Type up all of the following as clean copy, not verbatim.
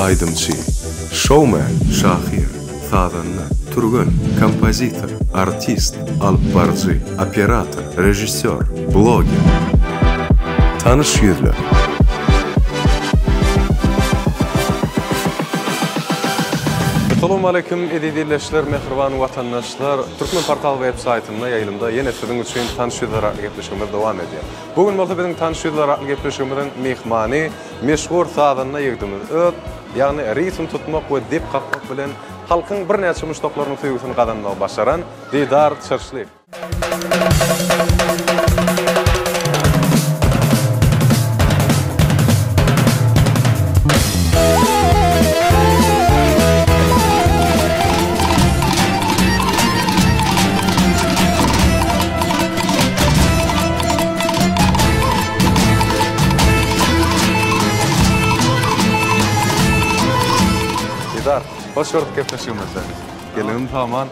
Aýdymçy, şoumen, şahyr, sazanda, türgen, kompozitor, artist, alypbaryjy, operator, režissýor, bloger. Tanyş ýüzler. Salowmaleýkim eziz ildeşler, mähriban watandaşlar! Türkmenportal web saýtynda ýaýlymda ýene siziň üçin Tanyş ýüzler atly gepleşigimiz dowam edýär. Bu gün bolsa biziň Tanyş ýüzler atly gepleşigimiziň myhmany meşhur sazanda ýigdimiz öz, ýagny ritm tutmak we dep kakmak bilen halkyň birnäçe muşdaklarynyň söýgüsini gazanmagy başaran Didar Çyrşlyýew. Didar, hoş gördük gepleşigimizde. Gelgin Saman.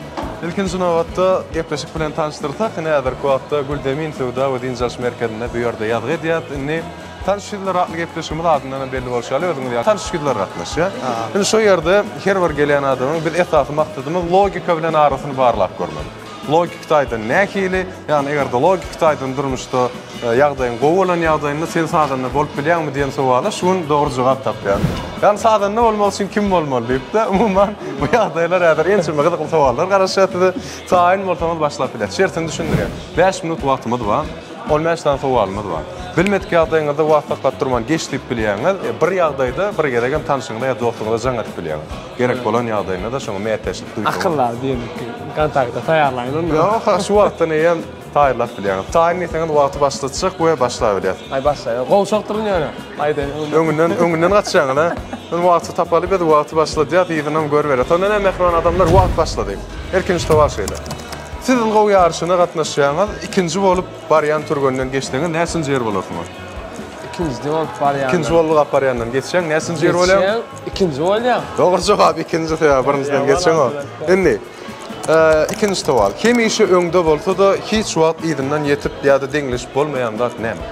Ilkinji nobatda gepleşik bilen tanyşdyrsak, ine häzirki wagtda Gülzemin söwda we dynç alyş merkezinde bu ýerde ýazgy edýäs. Indi Tanyş ýüzler atly gepleşigimiz adyndan hem belli bolşy ýaly özüňiz ýaly tanyş ýüzler gatnaşýar. Indi şu ýerde her bir gelýän adamyň biz esasy maksadymyz logika bilen arasyny barlap görmek. Logiki taýdan nähili, ýagny eger-de logiki taýdan durmuşda ýagdaýyň gowy bolan ýagdaýynda sen sazanda bolup bilýäňmi diýen sowala şu gün dogry jogap tapýar. Ýagny sazanda bolmak üçin kim bolmaly diýip-de, umuman bu ýagdaýlar häzir ençeme gyzykly sowallar garaşýar size. Taýyn bolsaňyz başlap bilýäs. Şertini düşündirýän. Bäş minut wagtymyz bar. On bäş sany sowalymyz bar. Bilmedik ýagdaýyňyzda wagt saklap durman geç diýip bilýäňiz. Bir ýagdaýda bir gezegem tanşyňyza ýa dostuňyza jaň edip bilýäňiz. Gerek bolan ýagdaýynda-da şoňa mätäçlik duýsaňyz. Akyldar diýeniki kontakta taýýarlaýyn onda. Ýok, ha şu wagtdan eýýäm taýýarlap bilýäňiz. Taýyn diýseňiz wagty başlatjak we başlabilýäs. Aý başlaýyn. Gowşakdyryn ýöne. Aýdaýyn öňünden. Öňünden, öňünden gaçýaňyz a. Indi wagty tapaly biz wagty başladýas, yzynam görüberýäs. Onda näme mähriban adamlar wagt başlady. Ilkinji sowal şeýle. Siz ylgaw ýaryşyna gatnaşýaňyz, ikinji bolup barýan türgenden geçseňiz näçinji ýer bolarsyňyz? Ikinji bolup barýandan. Ikinji bolup barýandan geçseň näçinji ýer bolýaň? Geçseň ikinji bolýaň. Dogry jogap ikinji sebäbi birinjiden geçeňok. Indi ikinji sowal. Hemişe öňde bolsa-da hiç wagt yzyndan ýetip ýa-da deňleşip bolmaýan zat näme?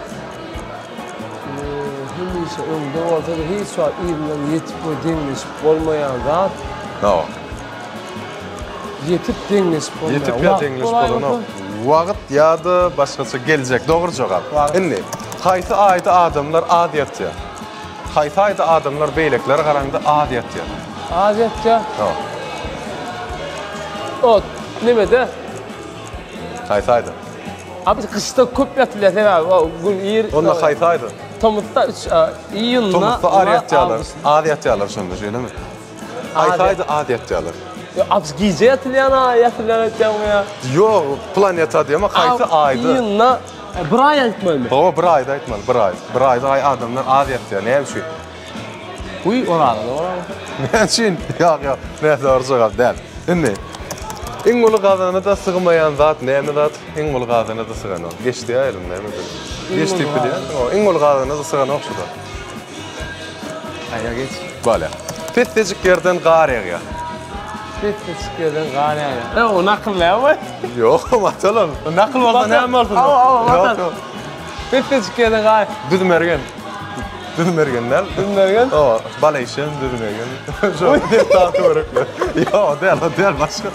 Hemişe öňde bolsa-da hiç wagt yzyndan ýetip we deňleşip bolmaýan zat. Hawa. Ýetip deňleşip bolmaýar. Ýetip ýa deňleşip bolanok. Wagt ýa-da başgaça geljek. Dogry jogap. Indi haýsy aýda adamlar az ýatýar? Haýsy aýda adamlar beýlekilere garaňda az ýatýar? Az ýatýar? Hawa. O nemede? Haýsy aýda? Abi gyşda köp ýatylýar sebäbi o gün ir. Onda haýsy aýda? Tomusda 3 iýunda. Tomusda az ýatýarlar. Az ýatýarlar şonda şeýlemi? Aýsa aýda az ýatýarlar. Ýok, abs gije ýatylýan aý ýatylýan aýtýaňmy ýa? Ýok, planeta diýemok, haýsy aýda? Iýunda bir aý aýtmalymy? Hawa, bir aýda aýtmaly, bir aý. Bir aýda aý adamlar az ýatýar, näme üçin? Guý, oraza dogry. Näme üçin? Ýok, ýok, nädogry jogap däl. Indi iň uly gazana-da sygmaýan zat näme zat? Iň uly gazana-da syganok. Geçdi aýlym näme bilen? Geç diýip bilýärsiň. Iň uly gazana-da syganok şu zat. Aýa geç. Bolýar. Pessejik ýerden gar ýagýar. Pessejik ýerden gar ýagýar. E, o nakyl näme? Ýok, matal ol. Nakyl bolsa näme bolsun? Hawa, hawa, matal. Pessejik ýerden gar. Düz mergen. Düz mergen däl. Düz mergen? Hawa, bal eýşen, düz mergen. Şo däl töwerekler. Ýok, däl, o däl, başga.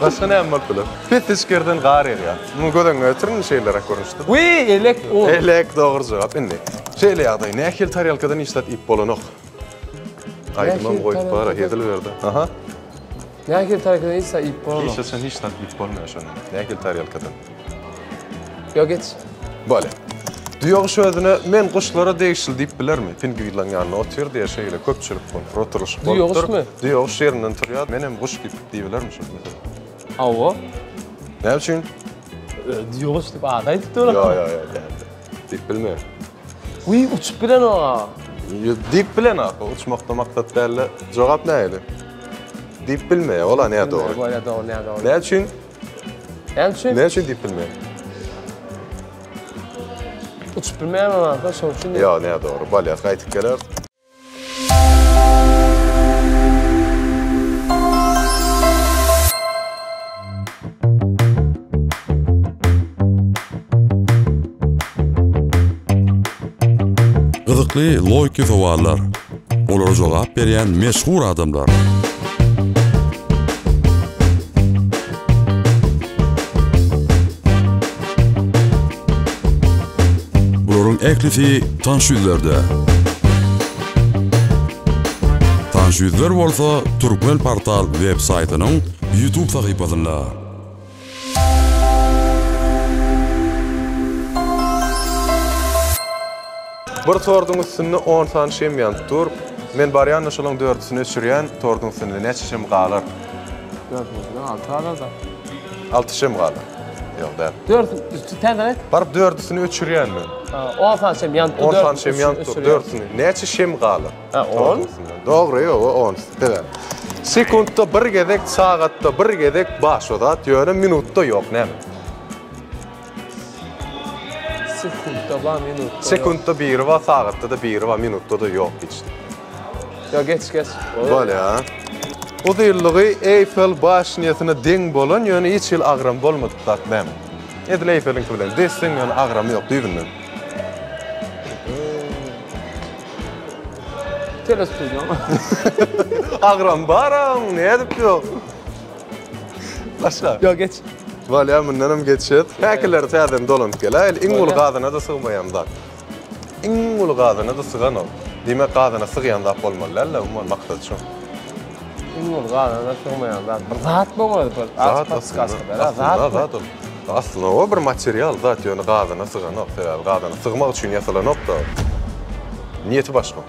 Başga näme bolup biler? Pessejik ýerden gar ýagýar. Muny göz öňüne getiriň, şeýleräk görnüşde. Wiý, elek un. Elek, dogry jogap. Indi şeýle ýagdaý, nähili tarelkadan hiç zat iýip bolanok? Aýdymam goýup bar-a, hezil berdi. Aha. Nähili tarelkadan hiç zat iýip bolanok? Hiç haçan hiç zat iýip bolmaýar şondan. Nähili tarelkadan? Ýok, geç. Bolýar. Düýeguş özüne men guşlara degişli diýip bilermi? Pingwinleriň ýanynda otyr diýýär, şeýle köpçülik bolup, oturylyşyk bolupdyr. Düýeguşmy? Düýeguş ýerinden turýar, menem guş diýip diýibilermi şol meselem? Hawa. Näme üçin? Düýeguş diýip ady aýdyp dur. Ýok, ýok, ýok, däl. Diýip bilmeýär. Wiý, uçup bilenok-a. Diýip bilenok, uçmakda maksat däl-de. Jogap nähili? Diýip bilmeýär, ol-a nädogry. Bolýar, dogry, nädogry. Näme üçin? Näme üçin? Näme üçin diýip bilmeýär? Uçup bilmeýän bolansoň, şonuň üçin. Ýok, nädogry. Bolýar, gaýtyp geler. Gyzykly logiki sowallar. Olara jogap berýän meşhur adamlar. Bularyň ählisi tanyş ýüzlerde. Tanyş ýüzler bolsa Turkmenportal web saýtynyň YouTube sahypasynda. Bir torduň üstünde on sany şem ýanyp dur. Men barýan-da şolaň dördüsini öçürýän, torduň üstünde näçe şem galar? Dördüsini alty galar-da. Alty şem galar. Ýok, däl. Dördüsini, täzeden aýt. Baryp dördüsini öçürýän men. On sany şem ýanyp dur. On sany şem ýanyp dur, dördüsini. Näçe şem galar? Ha, on. Dogry, ýok, on. Sebäp. Sekuntda bir gezek, sagatda bir gezek bar şo zat, ýöne minutda ýok, näme? Sekuntda bar, minutda ýok. Sekuntda biri bar, sagatda-da biri bar, minutda-da ýok hiç. Ýok, geç, geç. Bolýa. Uzynlygy Eýfel başnýasyna deň bolan, ýöne hiç hili agramy bolmadyk zat näme? Edil Eýfeliňki bilen des-deň, ýöne agramy ýok düýbünden. Telestudiýa. Agram bar-a, nädip ýok? Başga. Ýok, geç. Bolýa, mundanam geçýäs. Päkileri täzeden dolanyp geläýeli. Iň uly gazana-da sygmaýan zat. Iň uly gazana-da syganok. Diýmek, gazana sygýan zat bolmaly däl-de, umuman maksady şo. Iň uly gazana sygmaýan zat. Bir zat bolmaly bir. Zat aslynda. Aslynda zat ol. Aslynda o bir material zat, ýöne gazana syganok. Sebäbi gazana sygmak üçin ýasalanok-da. Niýeti başga.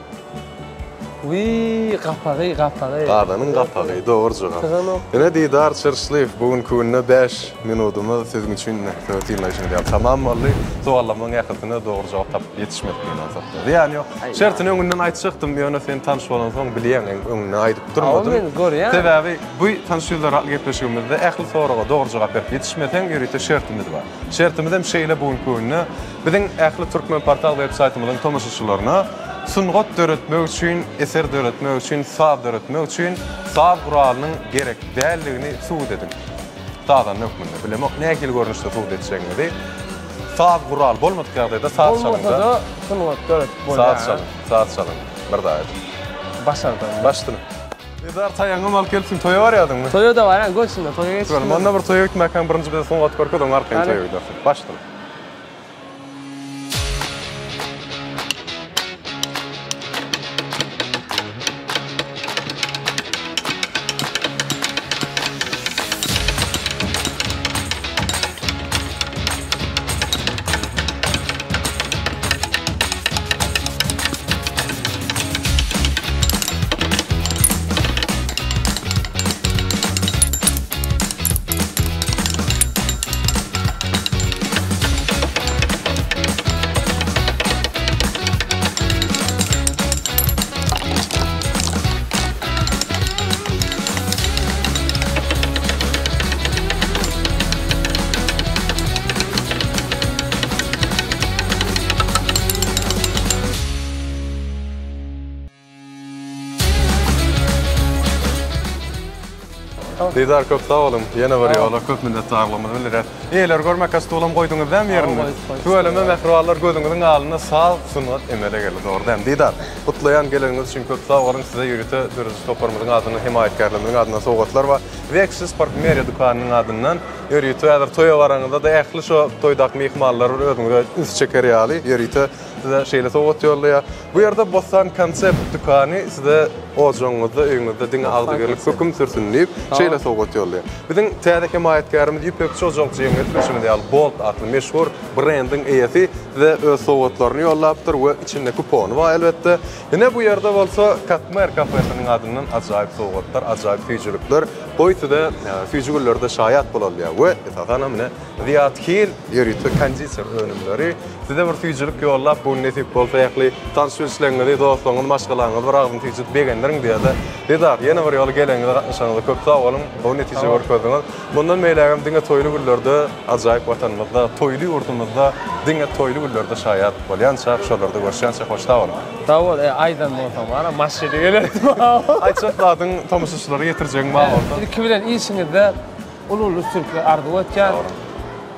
Wiý, gapagy, gapagy. Gazanyň gapagy, dogry jogap. Syganok. Ine Didar Çyrşlyýew, bu günki günde bäş minudymyz siziň üçin siziň synlaýşyňyz ýaly tamam boldy. Sowallamyň ählisine dogry jogap tapyp ýetişmedik gynansakda. Zyýany ýok. Şertini öňünden aýtjakdym, ýöne sen tanyş bolansoň bilýäň, öňünden aýdyp durmadym. Hawa, men görýän. Sebäbi bu Tanyş ýüzler atly gepleşigimizde ähli soraga dogry jogap berip ýetişmeseň, ýörite şertimiz bar. Şertimiz hem şeýle bu günki günde biziň ähli Türkmenportal web saýtymyzyň tomaşaçylaryna sungat döretmek üçin, eser döretmek üçin, saz döretmek üçin saz guralynyň gerek däldigini subut ediň. Sazanda hökmünde. Bilemok nähili görnüşde subut etjegiňizi. Saz gural bolmadyk ýagdaýda saz çalyň-da. Bolmasa-da sungat döretip bolýar. Saz çalyň, saz çalyň. Bir zat ediň. Başardan. Başdyny. Didar taýaňam alyp gelipsiň, toýa barýardyňmy? Toýa-da barýan, göçünde toýa geçdim. Görüm, onda bir toýa gitmäkäň birinji bize sungat görkez, oň arkaýyn toýa gidersiň. Başdyny. Didar köp sag boluň. Ýene bir ýola köp minnetdarlygymyzy bildirýäs. Eýeleri görmekkä stulam goýduňyz dämi ýerinde? Tüweleme mähribanlar gözüňiziň alnynda saz sungat emele geldi dogry dämi? Didar, gutlaýan geleniňiz üçin köp sag boluň. Size ýörite döredijilik toparymyzyň adyndan hemaýatkärlerimiziň adyndan sowgatlar bar. Wexis parfýumeriýa dükanynyň adyndan ýörite häzir toýa baraňyzda-da ähli şo toýdaky myhmanlar bir özüňize üns çeker ýaly ýörite size şeýle sowgat ýollaýar. Bu ýerde Bossan Concept dükany size ojagyňyzda, öýüňizde diňe agzybirlik höküm sürsün diýip, şeýle sowgat ýollaýar. Biziň täze hemaýatkärimiz Ýüpekçi ojakçy jemgyýeti bilşiňiz ýaly Bolt atly meşhur brendiň eýesi size öz sowgatlaryny ýollapdyr we içinde kupony bar elbetde. Ine bu ýerde bolsa Katmer kafesiniň adyndan ajaýyp sowgatlar, ajaýyp süýjülikler. Goý size süýji günlerde şaýat bolalýar we esasanam ine Zyýat Hil ýörite konditer önümleri size bir süýjülik ýollap bu gün nesip bolsa ähli tanyş-bilişleriňizi, dostlaryňyzy, maşgalaňyzy bir agzyny süýjüdip begendiriň diýýär-de. Didar, ýene bir ýola geleniňize, gatnaşanyňyza köp sag boluň. Gowy netije görkezdiňiz. Mundan beýlägem diňe toýly günlerde ajaýyp Watanymyzda, toýly ýurdumyzda diňe toýly günlerde şaýat bolýançak, şolarda görüşýänçä hoş sag boluň. Sag bol, e, aýdan bolsaň bar-a, maşyny gelerdim. Aýtjak zadyň tomaşaçylara ýetirjegiň bar bolsa. Ilki bilen işiňizde uly-uly üstünlikler arzuw etýän.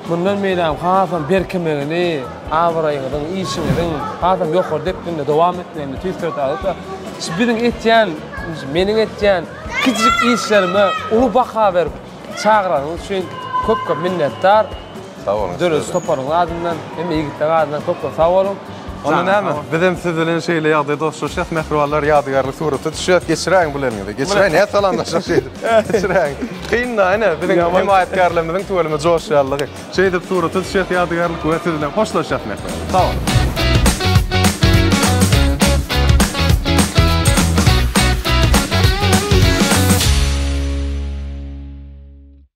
Mundan beýlägem hasam berkemegini, abraýyňyzyň, işiňiziň hasam ýokary depginde dowam etmegini tüýs ýürekden arzuw etýän. Şu biziň etýän, meniň etýän kiçijik işlerime uly baha berip çagyranyňyz üçin köp-köp minnetdar. Sag boluň. Dörediş toparynyň adyndan, hemme ýigitleriň adyndan köp-köp sag boluň. Onda näme, bizem siz bilen şeýle ýagdaýda hoşlaşýas, mähribanlar, ýadygärlik surata düşýäs, geçiräýiň bul eliňizi. Geçiräýiň, näme salamlaşjak şeýdip. Geçiräýiň. Kyn-da, ine, biziň hemaýatkärlerimiziň tüweleme joşýanlygy. Şeýdip surata düşýäs ýadygärlik we siz bilen hoşlaşýas mähribanlar. Sag boluň.